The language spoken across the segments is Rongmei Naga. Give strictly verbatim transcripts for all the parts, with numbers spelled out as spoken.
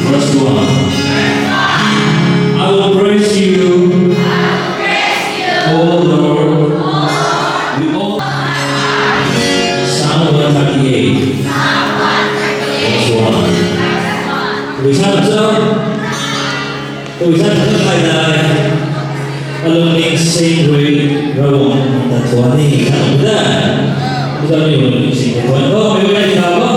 Verse one. I will praise you, O Lord, with all. Psalm one thirty-eight. Verse one. Tabui sa na cho? Tabui sa na cho, kai dai. Alung ning sing rui Ravguangc ta thuan ni, sa na da. Tabui sa na alung ning sing rui thuan. Oh, mei mei ta ba.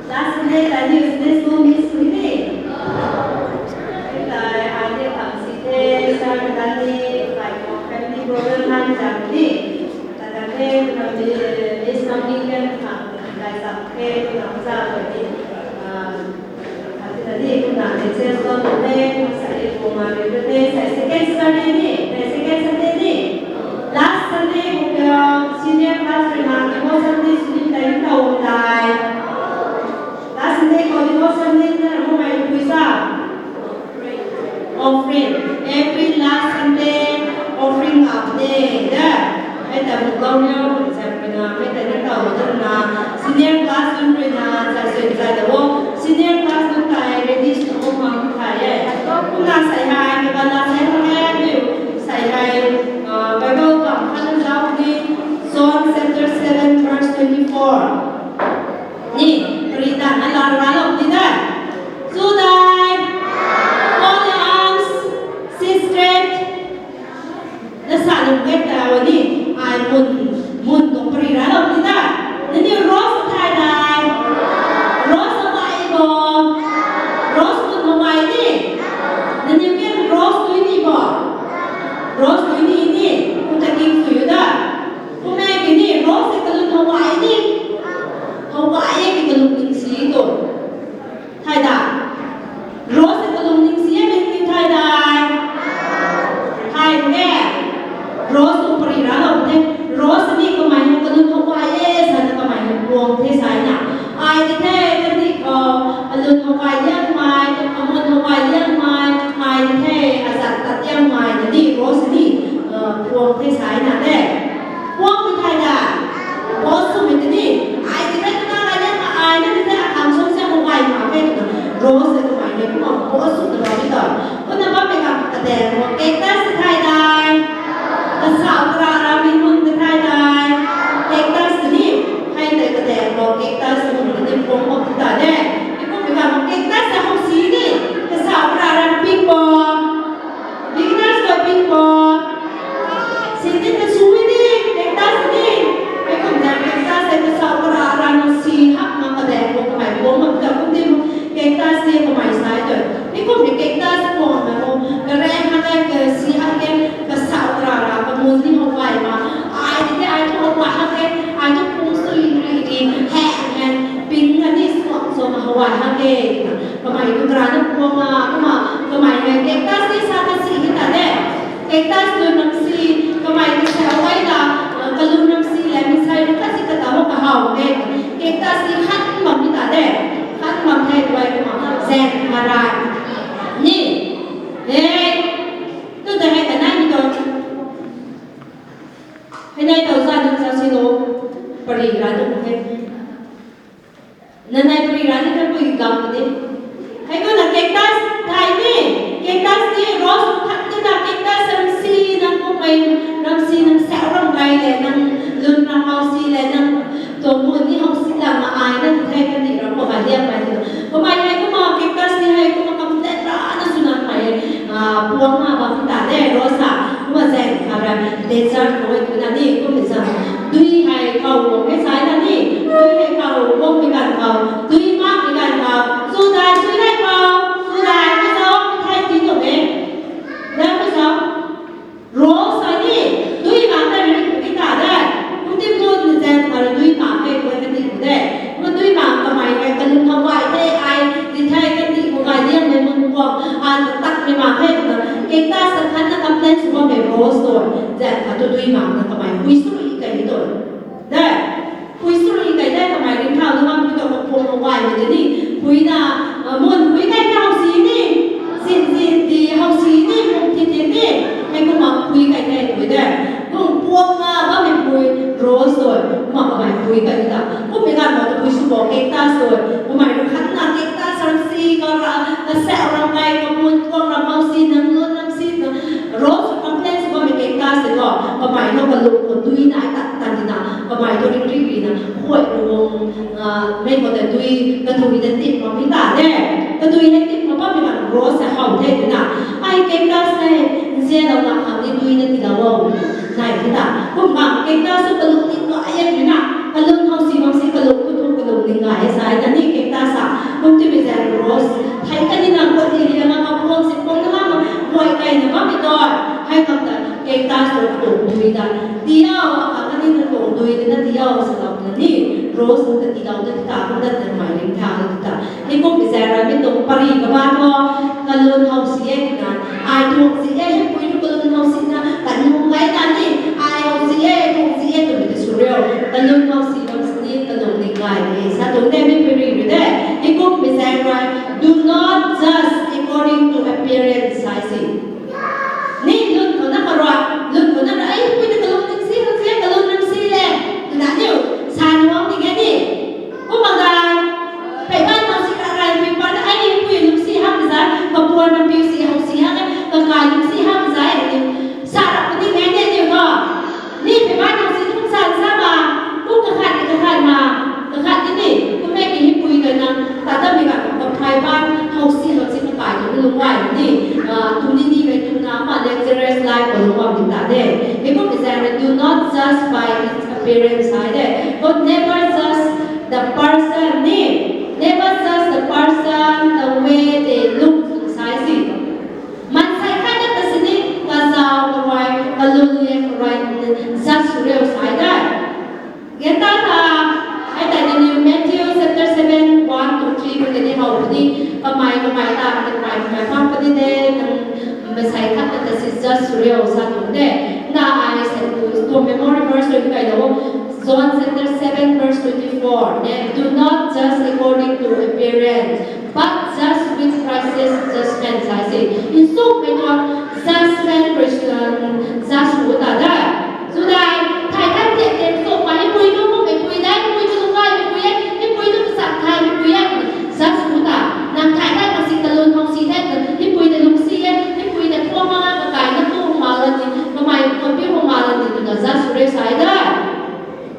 Last Sunday ta ni Sunday school miss sw ni. Hei ta ai ni khang si the, sir ta ni, like, family problem han jam ni. Ta ta the, family, miss family kan khang, like, sap the, tu na sa ko ni. Ah, Ati ta ni kumna ni church ko tu the, sa e ko ma ni tu the, sa second Sunday ni, sa second Sunday ni. Last Sunday ko kya senior class rui na devotion ni suni tai ni ta um tai. Last Sunday ko devotion ni na mo mai pui sa. Offering. Every last Sunday offering up day. Da. Hei ta bu gau ni au sa pui na, hei ta ni tau tu na. Senior class rui na, sa sui sa da wo. Senior class nunc ta ready sw o mang thai e. Kumna sai hei, mei ba na sai hei, mei sai hei, ah, Bible bam khat na zauc ni, John chapter seven verse twenty-four. Ni, pari ta na la ra lo ni da. Sudai, hold your arms, sit straight. Na sa lum kek ta wo ni, ai mun, mun tuang pari ra lo ni da. Nangniw rose thai dai. Rose mai bo. Rose mun mai ni. Nangniw ken rose tui ni bo. Rose tui ni ni. Kum ta king tui da. Kum e ki ni rose e kalun hawai ni. Hawai e ki kalun ning si tu. Thai da. Rose e kalung ning si e mei ni thai dai. Thai de. Rose tuang pari ra lo the. Rose ni kamei hei kalun hawai e sa na kamei hei puang the sai na. Ai de the, kani khou, alun hawai liang mai, amun hawai liang mai, ai de the, azat tat liang mai na ni, rose ni, uh, puang the sai na de. Puang mi thai da. Boss sw mi tini. Ai ti na tuna ga liang ma ai na ti the akhang sung se mo gai ma ke tuna. Rose se kamei ne kumna boss sw na ba ni ta. Kumna bammei khang kadeng khou cactus thai dai. Kasau kara ra mi mun thai dai. Cactus tini. Hei tei kadeng khou cactus mun tini puang mak ta de. Ni kumna khang cactus se hou si ni. Kasau kara ra pink bo. Beginners ko ping bo. Sini ta sui ni, cactus ni. Hei kum ta cactus hei kasau kara ra na si hak na kadeng khou kamei puang mak ta kum ti mo. Cactus ni kamei sai tu. Ni kum ni cactus puang na mo. Kareng hak e, ka si hak e, kasau kara ra, kamun ni hawai ma. Ai ni ai tu hawai hak e, ai tu pung sui ri ri, heng heng, ping na ni suang suang hawai hak e. Kamei tu kara na puang a, kumna kamei hei cactus ni sa ta si ni ta de. Cactus lun ram si, kamei tu sa wai ta, kalun ram si le, mi sai ram ta si kata ho kahaw de. Cactus ni khat bam ni ta de. Khat bam the tu ai kumna zen kha rai. Ni, e, tu ta hei ta nai mi tu. Hei nai tau sa ni sa si lo, pari ra tu hei. Nanei pari ra ni ta pui gam de. Hei kumna cactus thai ni, cactus ni rose khat ni ta cactus ram si nang kumei, ram si nang sau ram kai le, nang lun ram hau si le, nang tuang mun ni hau si lam ma ai na tu thei kani ram khou ba liang mai tu. Kumna hei kumna cactus ni hei kumna kam tet ra na sw nang mai, ah, puang na bam ni ta de, rose a, kumna zen kha ra, desert khou hei tu na ni, kumna zen. Dui hei khou guang hei sai na ni, dui hei khou guang mi ganv khou, dui mak mi ganv khou, sudai sui hei khou, sudai mi zauc mi thai ti tuang e. Zauc mi zauc. Rose hei ni, dui mak ta ring mi ta de. Kum ti tu ni zen khou dui mak hei guang ta ti de. Kumna dui mak kamei hei kalun hawai the ai, ti thei kan ti khou gay liang mei mun guang, an ta tak ni mak hei kumna. Cactus sa khat na complain sw bammei rose tu, zen khou tu dui mak na kamei hui sw ri kai ni tu. De, hui sw ri kai de kamei ring thau na bam hui tu kapuang hawai mei de ni, hui na, Pui kai ta. Kummei ganv khou tabui sw bo cactus tho. Kamei rui khatna cactus ram si, kara, kasa ram kai, kamun tuang ram hau si, nang lun ram si, na, rose complain sw bammei cactus tei tho. Kamei thu kalung khou dui nai tat tat di na. Kamei thu rik rik ri na. Khuay rui wang, ah, mei khou ta dui, kathui ta tip mak mi ta de. Kathui hei tip mak bammei ganv rose hei how the di na. Ai cactus hei, nzian lou na khang ni dui na ti lou o. Nai ti ta. Kum bam cactus sw kalung ning gay e di na. Kalun hau si bam si kalung ku thu kalung ning gay e sa e ta ni cactus sa. Kum ti mi zan rose. Thei ka ni na kuat di di na ma kapuang si puang na ma ma. Kuay kai na ma mi toi. Hei kam ta cactus tho kalung dui ta. Ti o, a ka ni na kalung dui ta na ti o sa lou na ni. Rose ta ti lou ta ti ta. Kum ta ta mai ring ta ta ti ta. Hei kum mi zan ra mi tuang pari kaba tho. Kalun hau si e ti na. Ai tuang si e, hei pui tu kalun hau si na. Kalung gay ta ni. Ai hau si e, tuang si e tu mi ta sw riu. Kalun hau si bam si ni kalung ning gay e. Sa tuang de mi pui ri ri de. Hei kum mi zan ra. Do not judge according to appearance, sa si. Ni lun khou na karua, lun khou na ra, ai, pui na kalung ning si, kalung si, kalung ning si le. Tuna niu, sa nuang ni ge ni. Kum bam gay, pei ban na si ra rai, pei ban na, ai, pui lung si ham za, kapuan na piu si, hau si ham, kakai lung si ham za, ni. Sa ra puni ge ni, ni ko. Ni pei ban na si kum sa, sa ma, kum kakhat, kakhat ma. Kakhat ti ni, kummei ki hei pui kai na, ta ta mi ka, kaphai ban, hau si, hau si kakai na, lung gay ni, ah, tu ni ni mei tu na, ma lecturers life khou lung bam di ta de. Hei kum mi zan ra, do not judge by its appearance, sa de. But never judge the person ni, never judge the person the way they look, sa si. Mansei khat na ta si ni, kazauh, karuai, kalun lian, karuai, judge sw riu, sa de. Gen ta ta, ai ta ni Matthew chapter seven, one to three khou tei ni how puni, kamei, kamei ta, kamei, kamei phang puni de, nang, masei khat ta si judge sw riu sa tuang de. Na ai sa tu, tu memory verse tu kai lou. John chapter seven verse twenty-four, ne, do not judge according to appearance, but judge with righteous judgment, sa si. Insuk mei tuang judgment, Christian judge sw ta da. Sw dai, thai thai tiat tiat sw, pa hei pui tu, kum hei pui dai, hei pui tu lung gay, hei pui e, hei pui tu kasak thai, hei pui e, judge sw ta. Nang thai thai mak si kalun mak si thai, hei pui ta lung si e, hei pui ta thuang ma, kakai na tu ma la ni, kamei, kampiu ma la ni, tu na judge sw riu sa e da.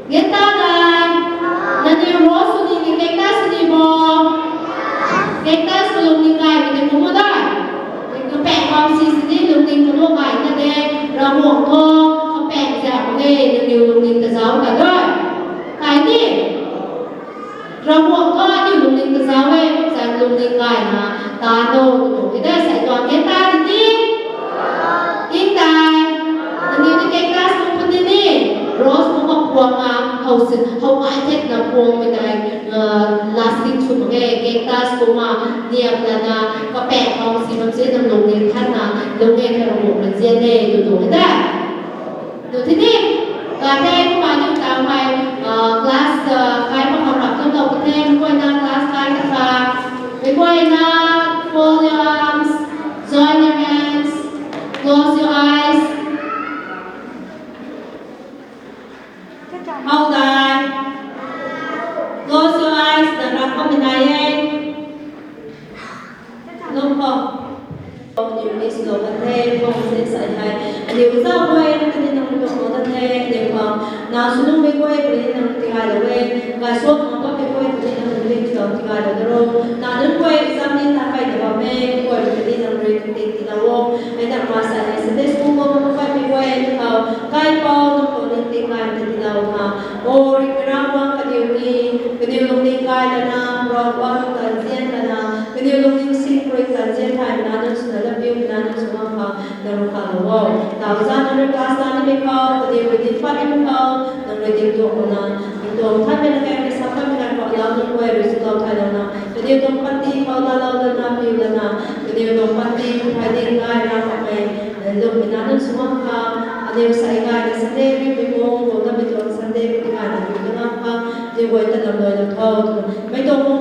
Gen ta dai. Nangniw rose sw ni, ni cactus sw ni bo. Cactus kalung ning gay mi tei kum o dai. Kapang bam si si ni lungning kanuh gay na de. Ravguangc thu kapang zak mak ge, nangniw lungning ta zauc ta dai. Kai ni. Ravguangc thu aniu lungning ta zauc e, kum zan lungning gay na. Ta no, tu tu ki dai sai tuang gen ta di ni. King dai. Nangniw ni cactus kum puni ni. Rose kum ma puang a, how si, how ai thek na puang mi dai, uh, lasting sw mak ge, cactus kum ma, niam lana, kapang hau si bam si nang lungning than na, lungning than na, lungning zian e, tu tu ki dai. Tu ti ni, ka the kumna ni ta mei, ah, class, ah, kai pa khou rap tu lou ka the, mei guayna class kai ta kha, mei guayna fold your arms, join your hands, close your eyes. How dai? Close your eyes, na rap pa mei nai e. Lung khou. Aniu ni swlou kan the, phone se sai hei. Aniu zauc guay, kani nang tuang lou kan the, aniu khang. Na swlou mei guay, kani nang tigay lou e. Gay suak mak bam mei guay, kani nang rui tigay lou da ro. Na nunc guay, exam ni ta kai da bam e, guay, kani nang rui tigay lou o. Mei na ma sai hei, Sunday school khou bam kai mei guay, aniu khou. Kai pau, nang khou nang tigay ta tilou na. O, Ravguangc kaniw ni, kaniw lungning gay lana, Ravguangc ta nzian lana, kaniw lungning sing rui ta nzian thay mana, nang swna lapiu mana, nang sw bam khang, nang rui kha lou o. Tau zan nang rui class la nimei khou, kaniw rui din pat nimei khou, nang rui din tuang mana, din tuang thanmei na kang ni sa thanmei na khou, lau nang guay rui swlou thay lou na, kaniw tuang panty khou la lou lana, piu lana, kaniw tuang panty khou thay din gay na, kamei, lungmei na nang sw bam khang, aniw sai gay na Sunday rui mei mung, kum na mei tuang Sunday rui gay na piu lana khang, aniw guay ta lam luai lou tho, mei tuang